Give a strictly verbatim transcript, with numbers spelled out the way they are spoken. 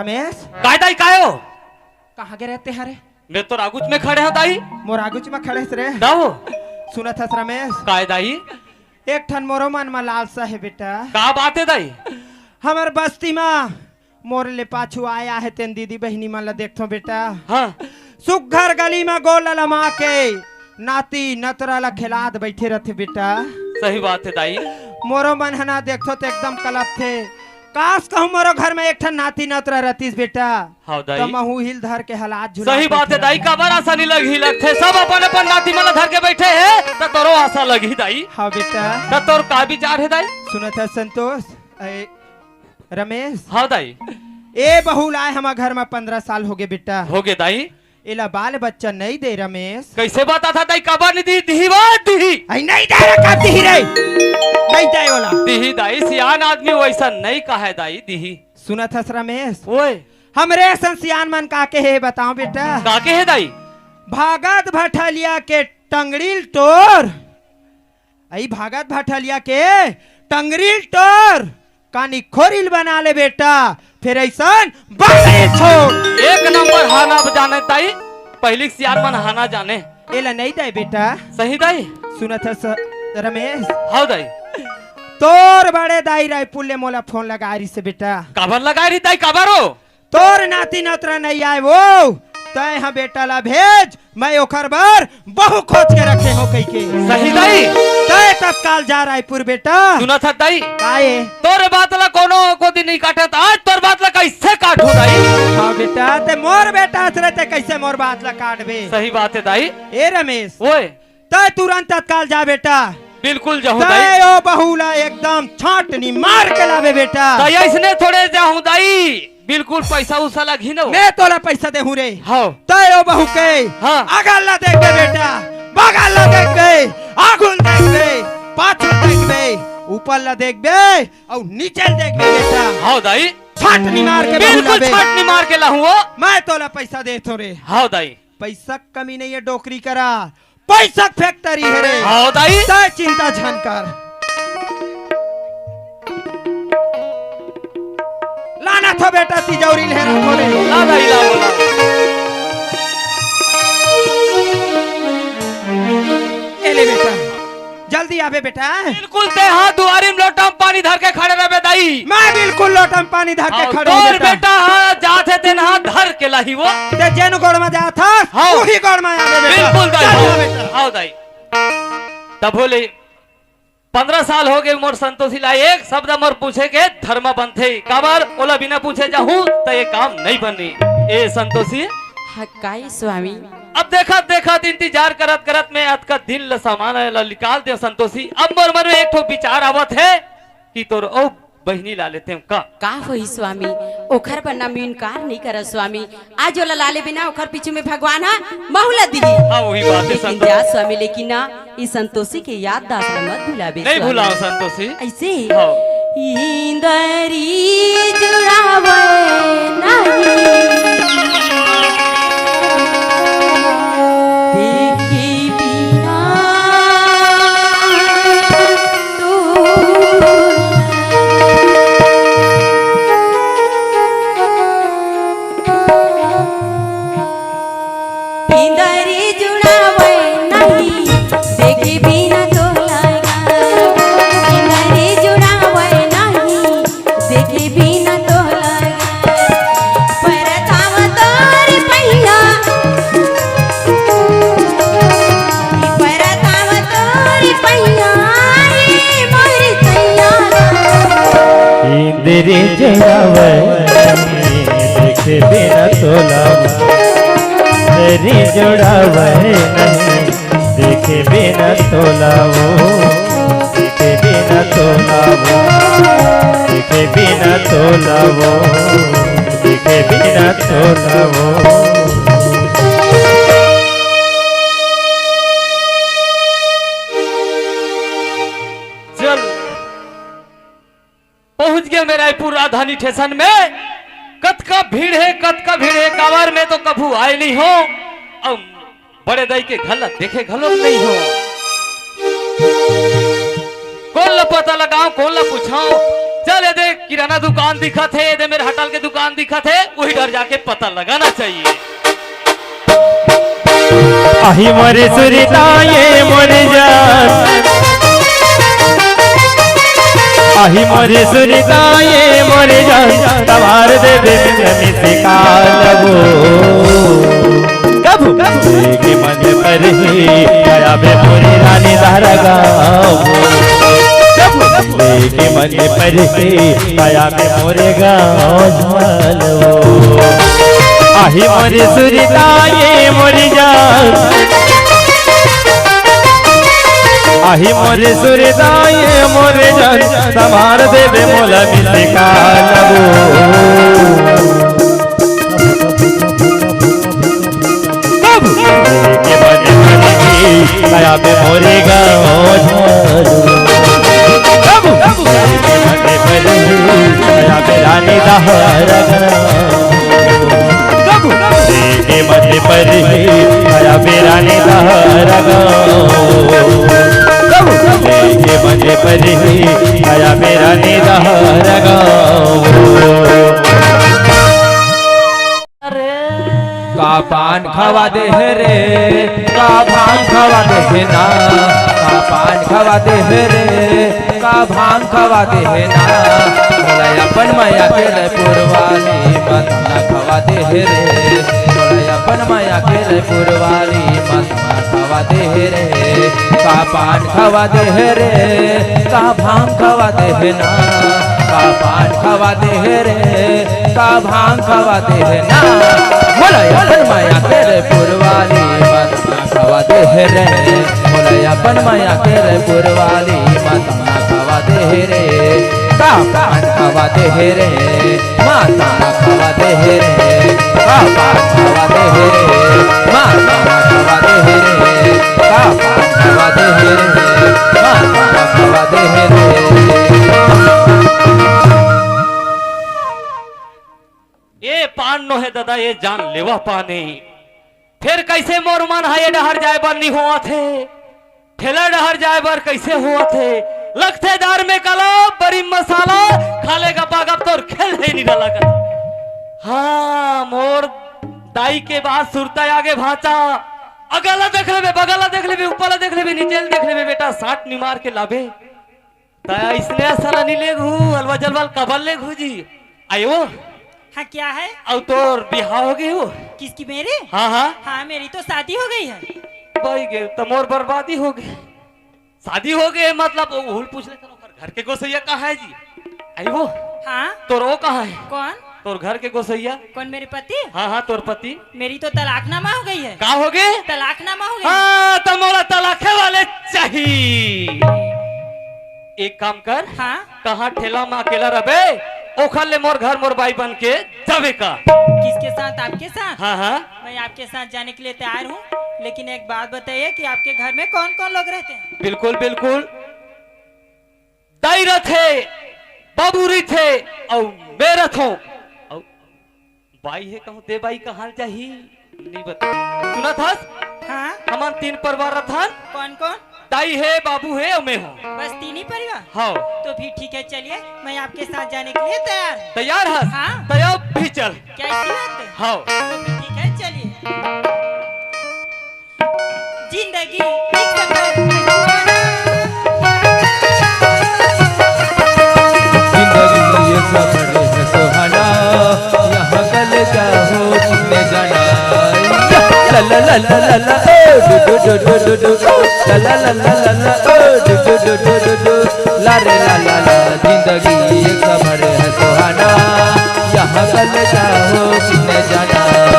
रमेश। काय दाई, काय हो? कहाँ गे रहे ते हरे? मैं तो आगुच में खड़े हँव दाई। मोर आगुच में खड़े हस रे। दाऊ। सुनत हस रमेश? काय दाई? एक ठन मोरो मन म लालसा हे बेटा। का बात हे दाई? हमर बस्ती म मोर ले पाछू आय हे तेन दीदी बहिनी मन ला देखथों बेटा। हाँ। सुग्घर गली म गोड़ लमा के नाती नतरा ला खेलात बइठे रथे बेटा। सही बात हे दाई। मोरो मन ह ना देखथों त एकदम कलपथे। काश कहूँ मोरो घर म एक ठन नाती नतरा रतिस बेटा। हाँ दाई। त महूँ हिल धर के हलात झुला सही बात हे दाई, काबर आसा नइ लगही लगथे, सब अपन अपन नाती मन ला धर के बइठे हे, त तोरो आसा लगही दाई। हाँ बेटा। त तोर का विचार हे दाई? सुनत हस संतोष, ए, रमेश। हाँ दाई। ए बहू ला आय हमर घर म पंद्रह साल होगे बेटा। होगे दाई। एला बाल बच्चा नइ दे रमेश। कइसे बताथस दाई, काबर नइ दिही, दिही वा दिही। अई नइ दे रे, कब दिही रे? नइ दे ओला। दिही दाई, सियान आदमी वइसन नइ कहय दाई, दिही। सुनत हस रमेश? ओए। हमरे असन सियान मन का केहे बतावँ बेटा। का केहे दाई? भागत भठलिया के टंगड़ी ल टोर। अई भागत भठलिया के टंगड़ी ल टोर, कानी खोरी ल बना ले बेटा, फेर अइसन बकरी छोड़। एक नंबर हाना जाने दाई, पहिली के सियान मन हाना जाने। एला नइ दे बेटा। सही दाई। सुनत हस रमेश? हाँ दाई। तोर बड़े दाई रायपुर ले मोला फोन लगाय रिहिस बेटा। काबर लगाय रिहिस दाई, काबर हो? तोर नाती नतरा नइ आय वो, तैं ह बेटा ला भेज, मैं ओकर बर बहू खोज के रखे हों कहिके। सही दाई। तैं तत्काल जा रायपुर बेटा। सुनत हस दाई? काय? तोर बात ला कोनो कोती नइ काटँव, आज तोर बात ला कइसे काटहूँ दाई? हाँ बेटा, तैं मोर बेटा हस रे, तैं कइसे मोर बात ला काटबे? सही बात हे दाई। ए रमेश। ओए। तैं तुरंत तत्काल जा बेटा। बिल्कुल जाहूँ दाई। तैं ओ बहू ला एकदम छाटनी मार के लाबे बेटा। दाई अइसने थोड़े जाहूँ दाई, बिल्कुल पइसा उसा लगही न। मैं तोला पइसा देहूँ रे। हाँ। तैं ओ बहू के हाँ। अगल ला देखबे बेटा, बगल ला देखबे, आगू ल देखबे, पाछू ल देखबे, ऊपर ला देखबे, अउ नीचे ल देखबे बेटा। हाँ दाई। छाटनी मार के बहू बिल्कुल लाबे। छाटनी मार के लाहूँ ओ। मैं तोला पइसा देथों रे। हाँ दाई। पइसा के कमी नइ हे डोकरी करा, पइसा के factory हे रे। हाँ दाई। तैं चिंता झन कर। लानत हों बेटा तिजौरी ल हेरत हों रे। ला दाई, ला, ला। ए ले बेटा, जल्दी आबे बेटा। बिल्कुल तैं हा दुआरी म लोटा म पानी धर के खड़े रहबे दाई। मैं बिल्कुल लोटा म पानी धर के हाँ, खड़े हूँ तोर बेटा। बेटा हा जात हे तेन हा धर के लाही वो। तैं जेन गोड़ म जात हस, हाँ। उही गोड़ म आबे बेटा। बिल्कुल दाई, चल हाँ। जा बेटा। हाँ दाई। तभो ले पंद्रह साल होगे मोर संतोषी ला एक शब्द मोर पूछे के धरम बनथे। काबर ओला बिना पूछे जाहूँ त ये काम नइ बनही। ए संतोषी। हाँ, काय स्वामी? अब देखत देखत इंतजार करत करत मैं अतका दिन ल सामान ल निकाल देंव संतोषी। अब मोर मन में एक ठो विचार आवत हे कि तोर अउ बहिनी ला लेतेंव का? का होही स्वामी, ओखर बर ना मैं इनकार नइ करँव स्वामी। आज ओला लाले बिना ओखर पीछू में भगवान ह महू ला दिही। हाँ, वही बात हे लेकिन संतोषी। जा स्वामी, लेकिन ना, ई संतोषी के याददाश्त ला मत भुलाबे नइ स्वामी। भुलाँव संतोषी। अइसे? हाँ। इंदरी जुड़ावय नहीं, देखे बिना तोला। इंदरी जुड़ावय नहीं, देखे बिना तोला। इंदरी जुड़ावय नहीं, देखे बिना तोला। परताव तोर पहिया, परताव तोर पहिया, रे मोर सैया। इंदरी जुड़ावय नहीं, देखे बिना तोला। इंदरी जुड़ावय नहीं, देखे बिना तोला वो, देखे बिना तोला वो, देखे बिना तोला वो, देखे बिना तोला वो। चल, पहुंच गेंव मैं रायपुर राजधानी स्टेशन में। कतका भीड़ हे, कतका भीड़ हे, काबर मैं तो कभू आय नइ हों। अउ बड़े दाई के घर ला देखे घलो नइ हों। कोन ला पता लगावँ, कोन ला पूछँव? चल, ये दे किराना दुकान दिखत हे, ये दे मेरे होटल के दुकान दिखत हे, वही डर जाके पता लगाना चाहिए। आही मोरे सुरता ये मोरे जान, आही मोरे सुरता ये मोरे जान, तवार देबे मिस काल वो। कभू लेके मन पर ही आया बे मोरे रानी धारा गाँव। कभू लेके मन पर ही आया बे मोरे गाँव झाल वो। आही मोरे सुरता ये मोरे जान, आही मोरे सुरता ये मोरे जान, संभार देबे मोला मिस काल वो। कभू के बने बने की, आया बे मोरे गाँव झालू। कभू के बने बने की, आया बे रानी दहार गाँव। कभू के बने बने की, आया बे रानी दहार गाँव। कभू के बने बने की, आया बे रानी दहार गाँव। अरे का पान खवा दे हे रे, का भांग खवा दे हे ना, का पान खवा दे हे रे, का भांग खवा दे हे ना। मोला अपन मया के रयपुर वाली मतना खवा दे हे रे, मोला अपन मया के रयपुर वाली मतना खवा दे हे रे। का पान खवा दे हे रे, का भांग खवा दे हे ना, का पान खवा दे हे रे, का भांग खवा दे हे ना। मोला अपन मया के रयपुर वाली मतना खवा दे हे रे, मोला अपन मया के रयपुर वाली मतना खवा दे हे रे। का पान खवा दे हे रे, मतना खवा दे हे रे, का पान खवा दे हे रे, मतना खवा दे हे रे, का पान खवा दे हे रे, मतना खवा दे हे रे। ए पान नो हे ददा, ए जानलेवा पान हे। फेर कइसे मोर मन ह ए डहर जाय बर नी होवत हे? ठेला डहर जाय बर कइसे होवत हे? लगथे दार में काला, बरी मसाला, खा ले गपा गप तोर खेल हे नी डला कर। हाँ, मोर दाई के बात सुरता आगे भांचा। अगल ला देख लेबे, बगल ला देख लेबे, ऊपर ला देख लेबे, नीचे ला देख लेबे, बेटा, साट नी मार के लाबे। त अइसने साला नी लेगहू, अलवा जलवा ल काबर लेगहू जी? आयो। हाँ, क्या है? अउ तोर बिहाव हो गे हो? किसकी, मेरी? हाँ, हाँ। हाँ, मेरी तो शादी हो गई है। बई गे, त मोर बर्बादी हो गे। शादी हो गे मतलब, ओ हुल पूछ ले, ओकर घर के गोसैया कहाँ है जी? आई वो? हाँ। तोर वो कहाँ है? कौन? तोर घर के गोसैया। कौन, मेरे पति? हाँ, हाँ, तोर पति। मेरी तो तलाकनामा हो गई है। का हो गे? तलाकनामा हो गई। हाँ, त मोला तलाके वाले चाही। एक काम कर। हाँ। कहाँ ठेला में अकेला रबे, ओखर ले मोर घर मोर बाई बन के जाबे का। किसके साथ? आपके साथ? हाँ, हाँ। मैं आपके साथ जाने के लिए तैयार हूँ, लेकिन एक बात बताइए कि आपके घर में कौन-कौन लोग रहते हैं? बिल्कुल, बिल्कुल। दाई रथे, बाबू रथे, अउ मैं रथों। अउ बाई हे कहूँ, ते बाई कहाँ जाही? नहीं बता। सुनत हस? हाँ। हमन तीन परिवार रथन। कौन कौन? दाई हे, बाबू हे अउ मैं हूँ। बस तीन ही परिवार? हाँ। तो फिर ठीक है, चलिए, मैं आपके साथ जाने के लिए तैयार हूँ। तैयार हस? हाँ। तो अब भी चल। क्या ऐसी बात है? हाँ। तो फिर ठीक है, चलिए। जिंदगी एक सफर है सुहाना। जिंदगी ये सफर है सुहाना, यहाँ कल क्या हो किसने जाना। ला ला ला ला ला ला, ओ do do do do do do, ओ ला ला ला ला ला ला, ओ do do do do do do, ला रे ला ला ला। जिंदगी ये सफर है सुहाना, यहाँ कल क्या हो किसने जाना।